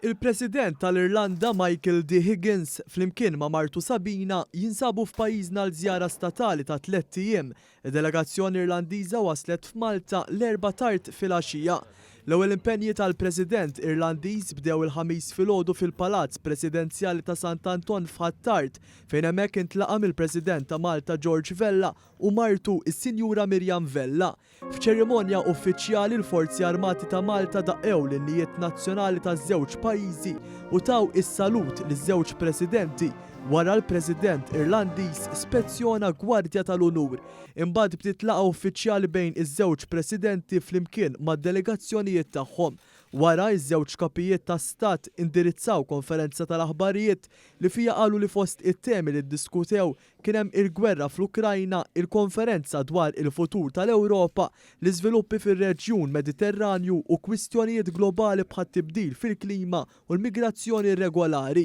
Il-President tal-Irlanda Michael D Higgins flimkien ma' martu Sabina jinsabu f'pajjiżna għal żjara statali ta' tlett ijiem. Id-delegazzjoni Irlandiża waslet f'Malta l-Erbgħa tard filgħaxija. L-ewwel impenji tal-President Irlandiż bdew il-Ħamis filgħodu fil-Palazz Presidenzjali ta' Sant'Anton f'Ħ'Attard fejn hemmhekk intlaqa' mill-President ta' Malta George Vella u martu s-Sinjura Miriam Vella. F'ċerimonja uffiċjali l-Forzi Armati ta' Malta daqqew l-innijiet nazzjonali taż-żewġ pajjiżi u taw is-salut liż-żewġ Presidenti. Wara l-President Irlandiż spezzjona Gwardja tal-Unur. Imbagħad bdiet laqgħa uffiċjali bejn iż-żewġ Presidenti flimkien mad-delegazzjonijiet tagħhom. Wara, iż-żewġ kapijiet ta' stat indirizzaw konferenza tal-aħbarijiet li fiha qalu li fost it-temi li ddiskutew Kien hemm il-gwerra fl-Ukrajna, il-konferenza dwar il-futur tal-Ewropa, l-iżviluppi fir-reġjun Mediterranju u kwistjonijiet globali bħat-tibdil fil-klima u l-migrazzjoni irregolari.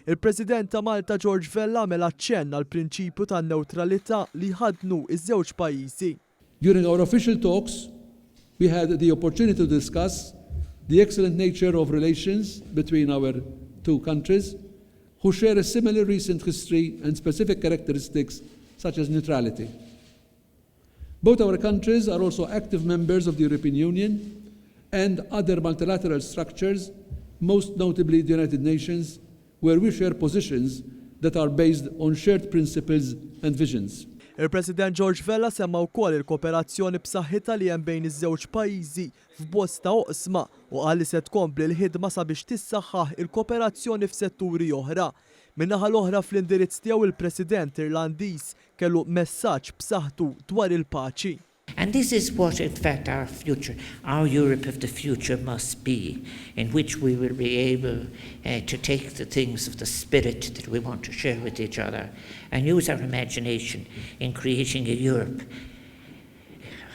Il-President ta' Malta George Vella għamel aċċenn għall-prinċipju tan-newtralità li jħaddnu ż-żewġ pajjiżi. During our official talks, we had the opportunity to discuss the excellent nature of relations between our two countries, who share a similar recent history and specific characteristics such as neutrality. Both our countries are also active members of the European Union and other multilateral structures, most notably the United Nations, where we share positions that are based on shared principles and visions. Il-President George Vella semma wkoll il-kooperazzjoni b'saħħitha li hemm bejn iż-żewġ pajjiżi f'bosta oqsma u qal li se tkompli l-ħidma sabiex tissaħħaħ il-kooperazzjoni f'setturi oħra. Min-naħa l-oħra fl-indirizz tiegħu il-President Irlandiż kellu messaġġ b'saħħtu dwar il-paċi. And this is what, in fact, our future, our Europe of the future must be, in which we will be able uh, to take the things of the spirit that we want to share with each other and use our imagination in creating a Europe,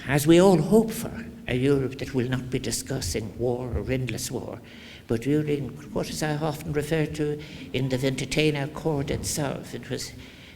as we all hope for, a Europe that will not be discussing war or endless war, but during what is I often refer to in the Ventotene Accord itself, it was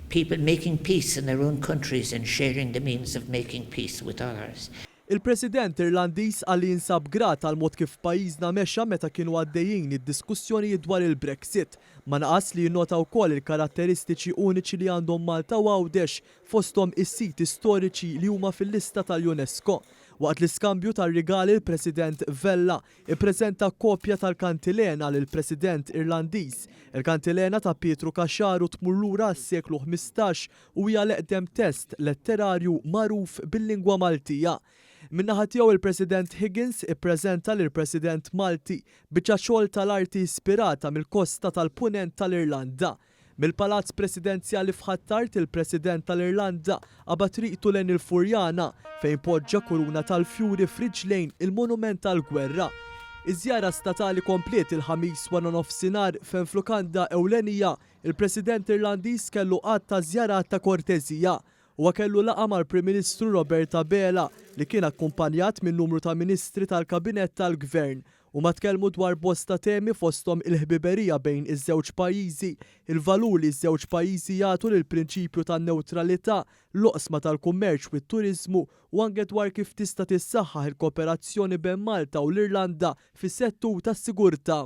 people making peace in their own countries and sharing the means of making peace with others. Il-President Irlandiż qal li jinsab grat għall-mod kif pajjiżna mexa meta kienu għaddejjin id-diskussjonijiet dwar il-Brexit. Ma naqas li jinnota wkoll il-karatteristiċi uniċi li għandhom Malta u Għawdex fosthom is-siti storiċi li huma fil-lista tal-UNESCO. Waqt l-iskambju tar-rigali l-President Vella ippreżenta kopja tal-Kantilena lill-President Irlandiż. Il-Kantilena ta' Pietru Caxaru tmur lura għas-seklu 15 u hija l-eqdem test letterarju magħruf bil-lingwa Maltija. Min-naħa tiegħu il-President Higgins ippreżenta lill-President Malti biċċa xogħol tal-arti ispirata mill-kosta tal-Punent tal-Irlanda. Mill-Palazz Presidenzjali f'Ħ'Attard il-President tal-Irlanda qabad triqtu lejn il-Furjana fejn poġġa kuruna tal-fjuri f'riġlejn il-Monument tal-Gwerra. Iż-żjara statali kompliet il-Ħamis wara nofsinhar fejn f'lukanda ewlenija il-President Irlandiż kellu għadd ta' żjarat ta' korteżija. Huwa kellu laqgħa mal-Prim Ministru Robert Abela li kien akkumpanjat minn numru ta' ministri tal-Kabinett tal-Gvern. Huma tkellmu dwar bosta temi fosthom il-ħbiberija bejn iż-żewġ pajjiżi, il-valur li ż-żewġ pajjiżi jagħtu lill-prinċipju tan-newtralità, l-oqsma tal-kummerċ u t-turiżmu u anke dwar kif tista' tissaħħaħ il-kooperazzjoni bejn Malta u l-Irlanda fis-settur tas-sigurtà.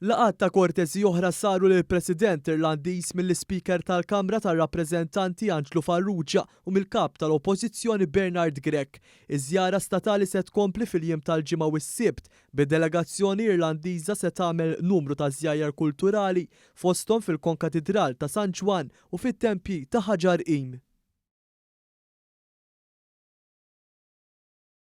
Laqgħat ta' kortesi oħra saru lill-President Irlandiż mill-Ispeaker tal-Kamra tar-Rappreżentanti Anġlu Farrugia u mill-Kap tal-Oppożizzjoni Bernard Grech. Iż-żjara statali se tkompli fil-jiem tal-Ġimgħa u s-Sibt, bid-delegazzjoni Irlandiża se tagħmel numru ta' żjajjar kulturali, fosthom fil-Konkatidral ta' San Ġwann u fit-tempji ta' Ħaġar Qim.